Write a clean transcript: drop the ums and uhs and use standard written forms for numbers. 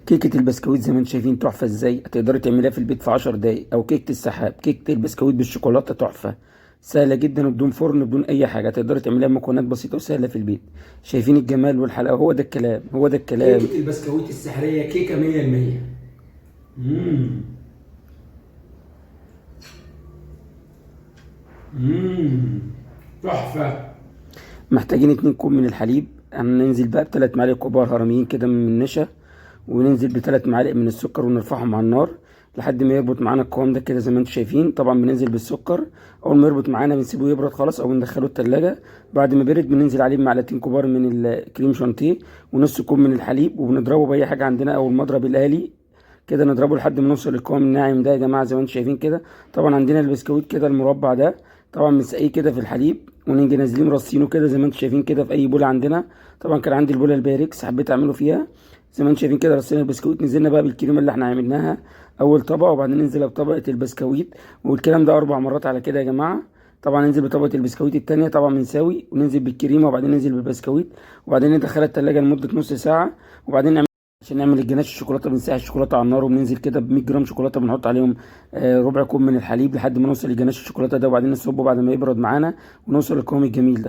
كيكة البسكويت زي ما انتم شايفين تحفة ازاي، هتقدري تعمليها في البيت في 10 دقايق. او كيكة السحاب، كيكة البسكويت بالشوكولاتة تحفة، سهلة جدا وبدون فرن وبدون اي حاجة، تقدري تعمليها بمكونات بسيطة وسهلة في البيت. شايفين الجمال والحلاوة؟ هو ده الكلام، هو ده الكلام. كيكة البسكويت السحرية كيكة 100%. مم. مم. تحفة. محتاجين 2 كوب من الحليب، هننزل بقى ب3 معالق كبار هرميين كده من النشا، وننزل ب3 معالق من السكر ونرفعهم على النار لحد ما يربط معانا القوام ده كده زي ما انتم شايفين. طبعا بننزل بالسكر، اول ما يربط معانا بنسيبه يبرد خالص او بندخله التلاجة. بعد ما بيرد بننزل عليه بمعلقتين كبار من الكريم شانتيه ونص كوب من الحليب، وبنضربه باي حاجة عندنا او المضرب الآلي كده، نضربه لحد ما نوصل للقوام الناعم ده يا جماعة زي ما انتم شايفين كده. طبعا عندنا البسكويت كده المربع ده، طبعا بنسقيه كده في الحليب ونيجي نازلين رصينه كده زي ما انتم شايفين كده في اي بوله عندنا. طبعا كان عندي البوله البايركس حبيت اعمله فيها زي ما انتم شايفين كده. رصينا البسكويت، نزلنا بقى بالكريمه اللي احنا عملناها اول طبقه، وبعدين ننزل بطبقه البسكويت، والكلام ده 4 مرات على كده يا جماعة. طبعا ننزل بطبقه البسكويت الثانية، طبعا بنساوي وننزل بالكريمه، وبعدين ننزل بالبسكويت، وبعدين ندخلها التلاجة لمدة نص ساعة. وبعدين نعمل عشان نعمل الجناش الشوكولاتة، بنسيح الشوكولاتة على النار وبننزل كده ب 100 جرام شوكولاتة، بنحط عليهم ربع كوب من الحليب لحد ما نوصل لجناش الشوكولاتة ده، وبعدين نصبه بعد ما يبرد معانا ونوصل للقوام الجميل ده.